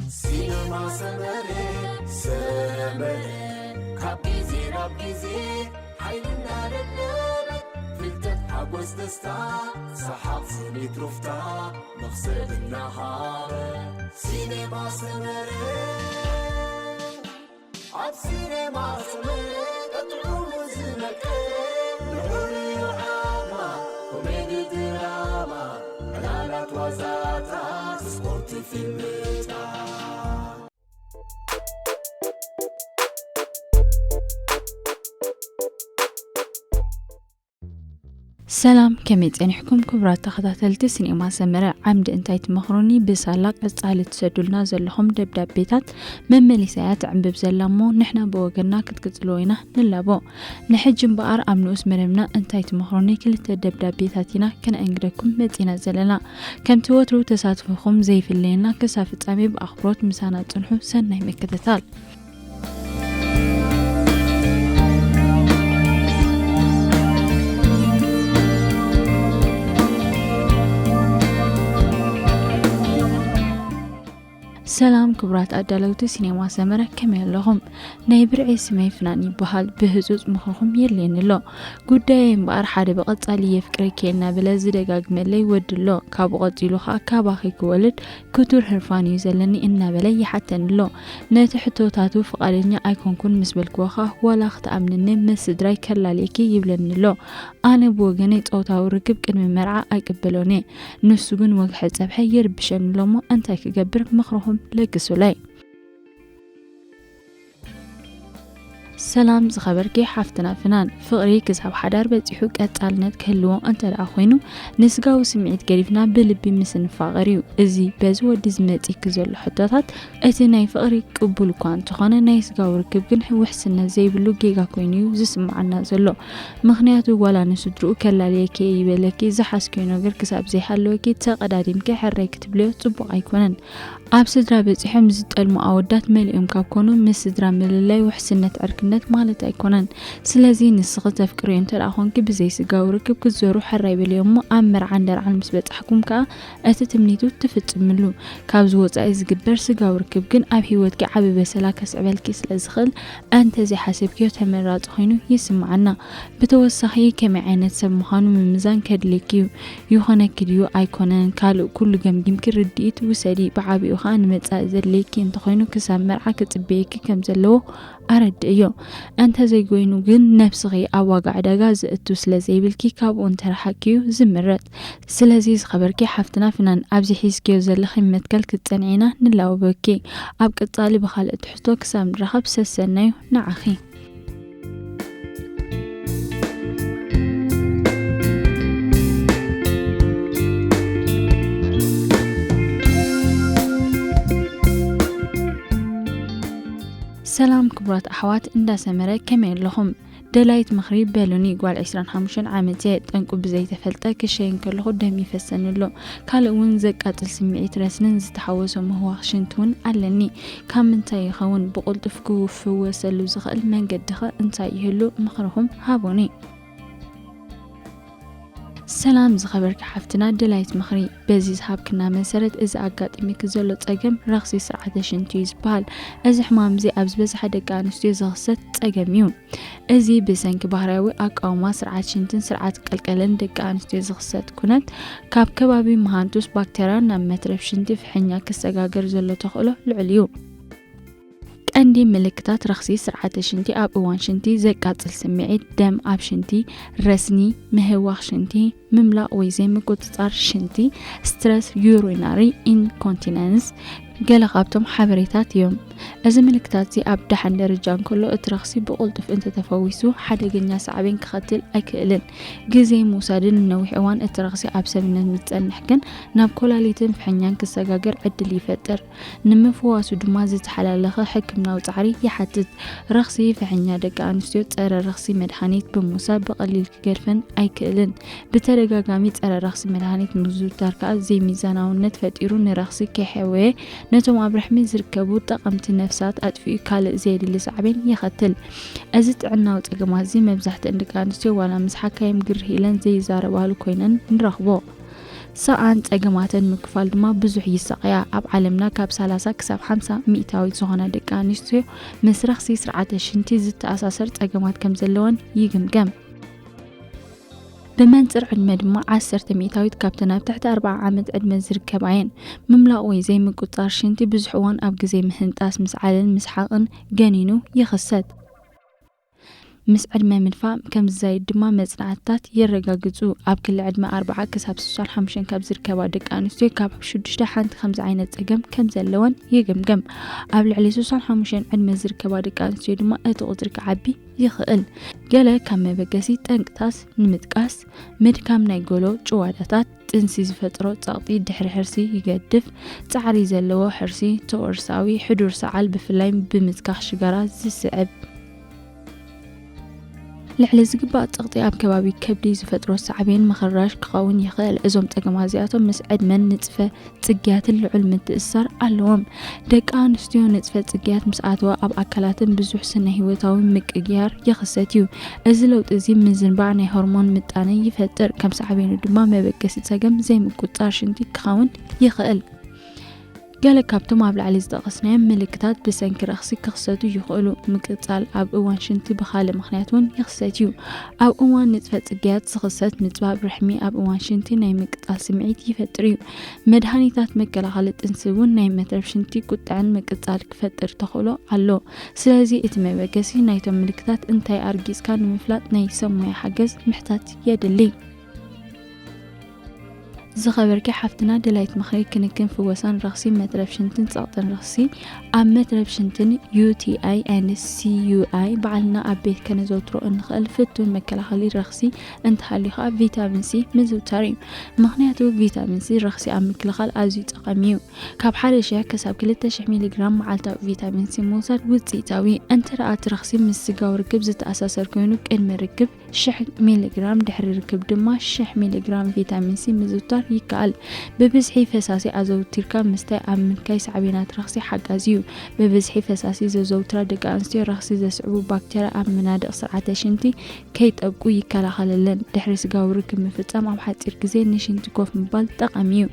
ሲነማ ሰመረ፣ ሰመረ፣ ካብ ግዜ ናብ ግዜ ሓይልና ደለበ፣ ፍልጠት ሓጎስ ደስታ፣ ሰሓቕ ስኒት ሩፍታ፣ መኽሰብ እናሃበ። ሲነማ ሰመረ፣ ኣብ ሲነማ ሰመረ፣ ጥዑሙ ዝመቀ፣ ልዑል ዓማ፣ ኮሜዲ ድራማ፣ ዕላላት ዋዛታት፣ ስፖርት ፊልምታት። ሰላም፣ ከመይ ጸኒሕኩም ክቡራት ተኸታተልቲ ሲኔማ ሰመረ? ዓምዲ እንታይ ትመኽሩኒ ብሳላ ቀጻሊ ትሰዱልና ዘለኹም ደብዳቤታት መመሊሳ እያ ትዕንብብ ዘላ እሞ ንሕና ብወገንና ክትቅጽልዎ ኢና ንላቦ። ንሕጂ እምበኣር ኣብ ንኡስ መደብና እንታይ ትመኽሩኒ ክልተ ደብዳቤታት ኢና ከነእንግደኩም መጺና ዘለና። ከምቲ ወትሩ ተሳትፎኹም ዘይፍለየና ክሳብ ፍጻሜ ብኣኽብሮት ምሳና ጽንሑ። ሰናይ ምክትታል። ሰላም ክቡራት ኣዳለውቲ ሲኔማ ሰመረ፣ ከመይ ኣለኹም? ናይ ብርዒ ስመይ ፍናን ይበሃል። ብህጹጽ ምኽርኹም የድልየኒ ኣሎ። ጉዳየይ እምበኣር ሓደ ብቐጻሊ የፍቅረኪ እናበለ ዝደጋግመለይ ወዲ ኣሎ። ካብኡ ቀጺሉ ኸኣ ካባኺ ክወልድ ክቱር ህርፋን እዩ ዘለኒ እናበለ ይሓተኒ ኣሎ። ነቲ ሕቶታቱ ፍቓደኛ ኣይኮንኩን ምስ በልክዎ ኸኣ ዋላ ክትኣምንኒ ምስ ስድራይ ከላልየኪ ይብለኒ ኣሎ። ኣነ ብወገነይ ጾታዊ ርክብ ቅድሚ መርዓ ኣይቅበሎን እየ። ንሱ ግን ወግሐ ጸብሐ ይርብሸኒ ኣሎ እሞ እንታይ ክገብር ምኽርኹም ለግሱለይ። ሰላም ዝኸበርኪ ሓፍትና ፍናን፣ ፍቕሪ ክሳብ ሓዳር በጺሑ ቀጻልነት ክህልዎ እንተ ደኣ ኮይኑ፣ ንስጋዊ ስምዒት ገዲፍና ብልቢ ምስ እንፋቐር እዩ። እዚ በዚ ወዲ ዝመጺኪ ዘሎ ሕቶታት፣ እቲ ናይ ፍቕሪ ቅቡል እኳ እንተኾነ፣ ናይ ስጋዊ ርክብ ግን ውሕስነት ዘይብሉ ጌጋ ኮይኑ እዩ ዝስምዓና ዘሎ። ምኽንያቱ ዋላ ንስድርኡ ከላልየኪ እየ ይበለኪ፣ ዝሓዝክዮ ነገር ክሳብ ዘይሃለወኪ ተቐዳዲምኪ ሕረይ ክትብልዮ ጽቡቕ ኣይኮነን። ኣብ ስድራ በጺሖም ዝጠልሙ ኣወዳት መሊኦም ካብ ኮኑ፣ ምስ ስድራ ምልላይ ውሕስነት ዕርክነት ማለት ኣይኮነን። ስለዚ ንስኺ ተፍቅርዮ እንተ ደኣ ኾንኪ፣ ብዘይ ስጋዊ ርክብ ክትዞሩ ሕራይ በልዮ እሞ፣ ኣብ መርዓን ደርዓን ምስ በጻሕኩም ከኣ እቲ ትምኒቱ ትፍጽምሉ። ካብዚ ወጻኢ ዝግበር ስጋዊ ርክብ ግን ኣብ ህይወትኪ ዓቢ በሰላ ከስዕበልኪ ስለ ዝኽእል፣ እንተ ዘይሓሰብክዮ ተመራጺ ኮይኑ ይስምዓና። ብተወሳኺ ከመይ ዓይነት ሰብ ምዃኑ ምምዛን ከድልየኪ እዩ። ይኾነኪ ድዩ ኣይኮነን፣ ካልእ ኩሉ ገምጊምኪ ርድኢት ውሰዲ። ብዓቢኡ ኸኣ ንመጻኢ ዘድልየኪ እንተኾይኑ ክሳብ መርዓ ክጽበየኪ ከም ዘለዎ ኣረድእዮ። እንተ ዘይኮይኑ ግን ነብስኺ ኣብ ዋጋ ዕዳጋ ዘእቱ ስለ ዘይብልኪ ካብኡ እንተረሓቅኪ እዩ ዝምረጽ። ስለዚ ዝኸበርኪ ሓፍትና ፍናን፣ ኣብዚ ሒዝክዮ ዘለኺ መትከል ክትጸንዒ ኢና ንላወበኪ። ኣብ ቀጻሊ ብኻልእ ትሕዝቶ ክሳብ ንራኸብ ሰሰናዩ ንዓኺ። ሰላም ክቡራት ኣሕዋት እንዳ ሰመረ፣ ከመይ ኣለኹም? ደላይት ምኽሪ በሉኒ። ጓል ዕስራን ሓሙሽተን ዓመት እየ። ጠንቁ ብዘይተፈልጠ ክሸይን ከለኹ ደም ይፈሰኒ ኣሎ። ካልእ እውን ዘቃጽል ስምዒት ረስንን ዝተሓወሶ ምህዋኽ ሽንቲ እውን ኣለኒ። ካብ ምንታይ ይኸውን? ብቕልጡፍ ክፍወሰሉ ዝኽእል መንገዲ ኸ እንታይ ይህሉ? ምኽርኹም ሃቡኒ። ሰላም ዝኸበርኪ ሓፍትና ደላይት ምኽሪ፣ በዚ ዝሃብክና መሰረት እዚ ኣጋጢሙኪ ዘሎ ጸገም ረኽሲ ስርዓተ ሽንቲ እዩ ዝበሃል። እዚ ሕማም እዚ ኣብ ዝበዝሓ ደቂ ኣንስትዮ ዝኽሰት ጸገም እዩ። እዚ ብሰንኪ ባህርያዊ ኣቃውማ ስርዓት ሽንትን ስርዓት ቀልቀለን ደቂ ኣንስትዮ ዝኽሰት ኩነት፣ ካብ ከባቢ መሃንጡስ ባክተርያ ናብ መትረፍ ሽንቲ ፍሕኛ ክሰጋገር ዘሎ ተኽእሎ ልዑል እዩ። ቀንዲ ምልክታት ረኽሲ ስርዓተ ሽንቲ ኣብ እዋን ሽንቲ ዘቃጽል ስምዒት፣ ደም ኣብ ሽንቲ፣ ረስኒ፣ ምህዋኽ ሽንቲ፣ ምምላቕ ወይ ዘይምቁጽጻር ሽንቲ፣ ስትረስ፣ ዩሪናሪ ኢንኮንቲነንስ፣ ገለ ካብቶም ሓበሬታት እዮም። እዚ ምልክታት እዚ ኣብ ደሓን ደረጃ እንከሎ፣ እቲ ረኽሲ ብቕልጡፍ እንተተፈዊሱ ሓደገኛ ሳዕቤን ከኸትል ኣይክእልን። ግዜ ምውሳድን ንነዊሕ እዋን እቲ ረኽሲ ኣብ ሰብነት ምስ ጸንሕ ግን፣ ናብ ኮላሊትን ፍሕኛን ክሰጋገር ዕድል ይፈጥር። ንምፍዋሱ ድማ ዝተሓላለኸ ሕክምናዊ ጻዕሪ ይሓትት። ረኽሲ ፍሕኛ ደቂ ኣንስትዮ ጸረ ረኽሲ መድሃኒት ብምውሳድ ብቐሊል ክገድፈን ኣይክእልን። ብተደጋጋሚ ጸረ ረኽሲ መድሃኒት ምዝውታር ከኣ ዘይሚዛናውነት ፈጢሩ ንረኽሲ ከይሐወየ ነቶም ኣብ ርሕሚ ዝርከቡ ጠቐምቲ ነፍሳት ኣጥፊኡ ካልእ ዘየድሊ ሳዕቤን የኸትል። እዚ ጥዕናዊ ጸገማት እዚ መብዛሕትአን ደቂ ኣንስትዮ ዋላ ምስ ሓካይም ግርህ ኢለን ዘይዛረባሉ ኮይነን ንረኽቦ። ሰኣን ጸገማተን ምክፋል ድማ ብዙሕ ይሳቐያ። ኣብ ዓለምና ካብ ሰላሳ ክሳብ ሓምሳ ሚእታዊት ዝኾና ደቂ ኣንስትዮ ምስ ረኽሲ ስርዓተ ሽንቲ ዝተኣሳሰር ጸገማት ከም ዘለወን ይግምገም። ብመንጽር ዕድመ ድማ ዓሰርተ ሚእታዊት ካብተን ኣብ ትሕቲ ኣርብዓ ዓመት ዕድመ ዝርከባ እየን። ምምላቕ ወይ ዘይምቁጽጻር ሽንቲ ብዙሕ እዋን ኣብ ግዜ ምህንጣስ፣ ምስዓልን ምስሓቕን ገኒኑ ይኽሰት። ምስ ዕድመ ምድፋእ ከም ዝዛይድ ድማ መጽናዕትታት የረጋግጹ። ኣብ ክሊ ዕድመ ኣርብዓ ክሳብ ስሳን ሓሙሽተን ካብ ዝርከባ ደቂ ኣንስትዮ ካብ ሽዱሽተ ሓንቲ ከምዚ ዓይነት ጸገም ከም ዘለወን ይግምገም። ኣብ ልዕሊ ስሳን ሓሙሽተን ዕድመ ዝርከባ ደቂ ኣንስትዮ ድማ እቲ ቁጽሪ ክዓቢ ይኽእል። ገለ ካብ መበገሲ ጠንቅታት ንምጥቃስ፣ ምድካም ናይ ጎሎ ጭዋዳታት፣ ጥንሲ ዝፈጥሮ ጸቕጢ ድሕሪ ሕርሲ ይገድፍ፣ ጻዕሪ ዘለዎ ሕርሲ፣ ተወርሳዊ ሕዱር ሰዓል ብፍላይ ብምትካኽ ሽጋራ ዝስዕብ። ልዕሊ ዝግባእ ጸቕጢ ኣብ ከባቢ ከብዲ ዝፈጥሮ ሳዕቤን ምኽራሽ ክኸውን ይኽእል። እዞም ጸገማት እዚኣቶም ምስ ዕድመን ንጽፈ ጽግያትን ልዑል ምትእስሳር ኣለዎም። ደቂ ኣንስትዮ ንጽፈ ጽግያት ምስ ኣተወ ኣብ ኣካላትን ብዙሕ ስነ ህይወታዊ ምቅይያር ይኽሰት እዩ። እዚ ለውጢ እዚ ምዝንባዕ ናይ ሆርሞን ምጣነ ይፈጥር፣ ከም ሳዕቤኑ ድማ መበገሲ ጸገም ዘይምቁጽጻር ሽንቲ ክኸውን ይኽእል። ገለ ካብቶም ኣብ ላዕሊ ዝጠቐስናዮም ምልክታት ብሰንኪ ረኽሲ ክኽሰቱ ይኽእሉ። ምቅጻል ኣብ እዋን ሽንቲ ብኻልእ ምኽንያት እውን ይኽሰት እዩ። ኣብ እዋን ንጥፈ ጽግያት ዝኽሰት ምጽባብ ርሕሚ ኣብ እዋን ሽንቲ ናይ ምቅጻል ስምዒት ይፈጥር እዩ። መድሃኒታት መከላኸሊ ጥንሲ እውን ናይ መትረብ ሽንቲ ቁጥዐን ምቅጻል ክፈጥር ተኽእሎ ኣሎ። ስለዚ እቲ መበገሲ ናይቶም ምልክታት እንታይ ኣርጊጽካ ንምፍላጥ ናይ ሰብ ሞያ ሓገዝ ምሕታት የድሊ። ዝኸበርኪ ሓፍትና ደላይት ምኽሪ ክንክን ፍወሳን ረኽሲ መትረብ ሽንትን ጸቕጥን ረኽሲ ኣብ መትረብ ሽንትን UTI and CUI ባዕልና ኣብ ቤት ከነዘውትሮ እንኽእል ፍቱን መከላኸሊ ረኽሲ እንተሃልዩ ከዓ ቪታሚን ሲ ምዝውታር እዩ። ምኽንያቱ ቪታሚን ሲ ረኽሲ ኣብ ምክልኻል ኣዝዩ ጠቓሚ እዩ። ካብ ሓደ ሺሕ ክሳብ ክልተ ሺሕ ሚሊግራም መዓልታዊ ቪታሚን ሲ ምውሳድ ውፅኢታዊ። እንተ ደኣ እቲ ረኽሲ ምስ ስጋዊ ርክብ ዝተኣሳሰር ኮይኑ ቅድሚ ርክብ ሽሕ ሚሊግራም፣ ድሕሪ ርክብ ድማ ሽሕ ሚሊግራም ቪታሚን ሲ ምዝውታር ይከኣል። ብብዝሒ ፈሳሲ ኣዘውቲርካ ምስታይ ኣብ ምንካይ ሳዕቤናት ረኽሲ ሓጋዚ እዩ። ብብዝሒ ፈሳሲ ዘዘውትራ ደቂ ኣንስትዮ ረኽሲ ዘስዕቡ ባክተርያ ኣብ መናድቕ ስርዓተ ሽንቲ ከይጠብቁ ይከላኸለለን። ድሕሪ ስጋዊ ርክብ ምፍጻም ኣብ ሓጺር ግዜ ንሽንቲ ኮፍ ምባል ጠቓሚ እዩ።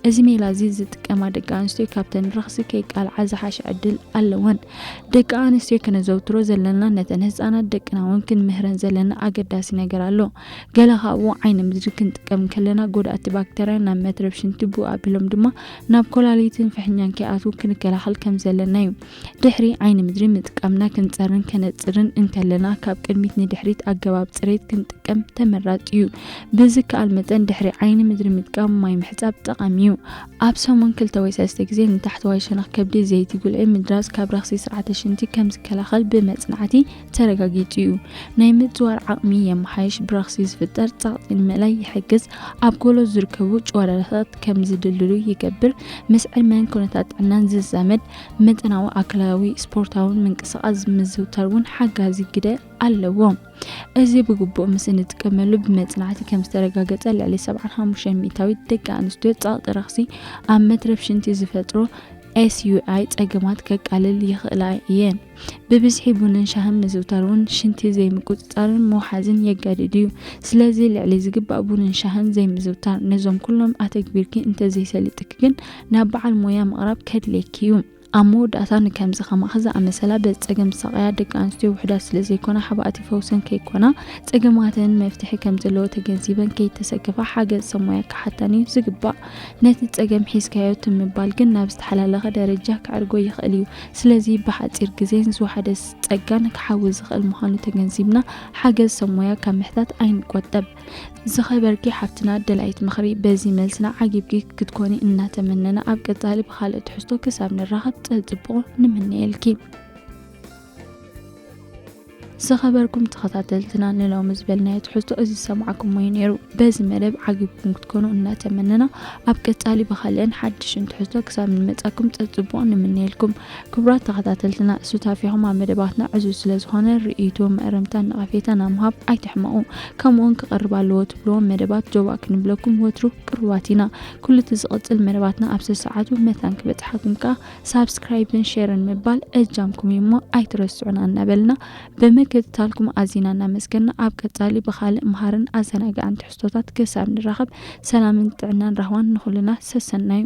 እዚ ሜላ እዚ ዝጥቀማ ደቂ ኣንስትዮ ካብተን ረኽሲ ከይቃልዓ ዝሓሸ ዕድል ኣለወን። ደቂ ኣንስትዮ ከነዘውትሮ ዘለና ነተን ህጻናት ደቅና እውን ክንምህረን ዘለና ኣገዳሲ ነገር ኣሎ። ገለ ካብኡ ዓይኒ ምድሪ ክንጥቀም ከለና ጎዳእቲ ባክተርያ ናብ መትረብ ሽንቲ ብኡ ኣቢሎም ድማ ናብ ኮላሊትን ፍሕኛን ከይኣትዉ ክንከላኸል ከም ዘለና እዩ። ድሕሪ ዓይኒ ምድሪ ምጥቃምና ክንጸርን ከነጽርን እንከለና ካብ ቅድሚት ንድሕሪት ኣገባብ ጽሬት ክንጥቀም ተመራጺ እዩ። ብዝከኣል መጠን ድሕሪ ዓይኒ ምድሪ ምጥቃም ማይ ምሕጻብ ጠቓሚ እዩ። ኣብ ሰሙን ክልተ ወይ ሰለስተ ግዜ ንታሕተዋይ ሸነኽ ከብዲ ዘይቲ ጉልዒ ምድራዝ ካብ ረኽሲ ስርዓተ ሽንቲ ከም ዝከላኸል ብመጽናዕቲ ተረጋጊጹ እዩ። ናይ ምጽዋር ዓቕሚ የመሓይሽ፣ ብረኽሲ ዝፍጠር ጸቕጢ ንምእላይ ይሕግዝ፣ ኣብ ጎሎ ዝርከቡ ጭዋዳታት ከም ዝድልድሉ ይገብር፣ ምስ ዕድመን ኩነታት ጥዕናን ዝዛመድ መጠናዊ ኣካላዊ ስፖርታውን ምንቅስቓስ ምዝውታር እውን ሓጋዚ ግደ ኣለዎ። እዚ ብግቡእ ምስ እንጥቀመሉ ብመጽናዕቲ ከም ዝተረጋገጸ ልዕሊ ሰብዓን ሓሙሽተን ሚእታዊት ደቂ ኣንስትዮ ጸቕጢ ረኽሲ ኣብ መትረብ ሽንቲ ዝፈጥሮ ኤስዩኣይ ጸገማት ከቃልል ይኽእላ እየን። ብብዝሒ ቡንን ሻህን ምዝውታር እውን ሽንቲ ዘይምቁጽጻርን ምውሓዝን የጋድድ እዩ። ስለዚ ልዕሊ ዝግባእ ቡንን ሻህን ዘይምዝውታር። ነዞም ኩሎም ኣተግቢርኪ እንተዘይሰሊጥኪ ግን ናብ በዓል ሞያ ምቕራብ ከድልየኪ እዩ። ኣብ መወዳእታ ንከምዚ ከማኺ ዝኣመሰላ በዚ ጸገም ዝሳቐያ ደቂ ኣንስትዮ ውሑዳት ስለ ዘይኮና ሓባእቲ ፈውሰን ከይኮና ጸገማተን መፍትሒ ከም ዘለዎ ተገንዚበን ከይተሰከፋ ሓገዝ ሰብ ሞያ ክሓታን እዩ ዝግባእ። ነቲ ጸገም ሒዝካዮ ትም ምባል ግን ናብ ዝተሓላለኸ ደረጃ ከዕርጎ ይኽእል እዩ። ስለዚ ብሓጺር ግዜን ዝወሓደ ጸጋን ክሓዊ ዝኽእል ምዃኑ ተገንዚብና ሓገዝ ሰብ ሞያ ካብ ምሕታት ኣይንቆጠብ። ዝኸበርኪ ሓፍትና ደላይት ምኽሪ፣ በዚ መልስና ዓጊብኪ ክትኮኒ እናተመነና ኣብ ቀጻሊ ብኻልእ ትሕዝቶ ክሳብ ንራኸብ ጽቡቕ ንምነየልኪ። ዝኸበርኩም ተኸታተልትና ንሎሚ ዝበልናዮ ትሕዝቶ እዚ ዝሰማዕኩሞ እዩ ነይሩ። በዚ መደብ ዓጊብኩም ክትኮኑ እናተመነና ኣብ ቀጻሊ ብኻልእን ሓድሽን ትሕዝቶ ክሳብ ንመጻኩም ጽቡቕ ንምነየልኩም። ክቡራት ተኸታተልትና ሱታፌኹም ኣብ መደባትና ዕዙዝ ስለ ዝኾነ ርእይቶ፣ መእረምታን ነቐፌታን ናብ ምሃብ ኣይትሕመቑ። ከምኡውን ክቐርብ ኣለዎ ትብልዎም መደባት ጆባእ ክንብለኩም ወትሩ ቅሩባት ኢና። ኩሉ እቲ ዝቕጽል መደባትና ኣብ ሰሰዓቱ መታን ክበጽሓኩም ከኣ ሳብስክራይብን ሼርን ምባል እጃምኩም እዩ እሞ ኣይትረስዑና እናበልና ብመገ ክትታልኩም ኣዚና እናመስገና፣ ኣብ ቀጻሊ ብኻልእ መሃርን ኣዘናጋዕን ትሕዝቶታት ክሳብ ንራኸብ፣ ሰላምን ጥዕናን ራህዋን ንኹልና። ሰሰናዩ።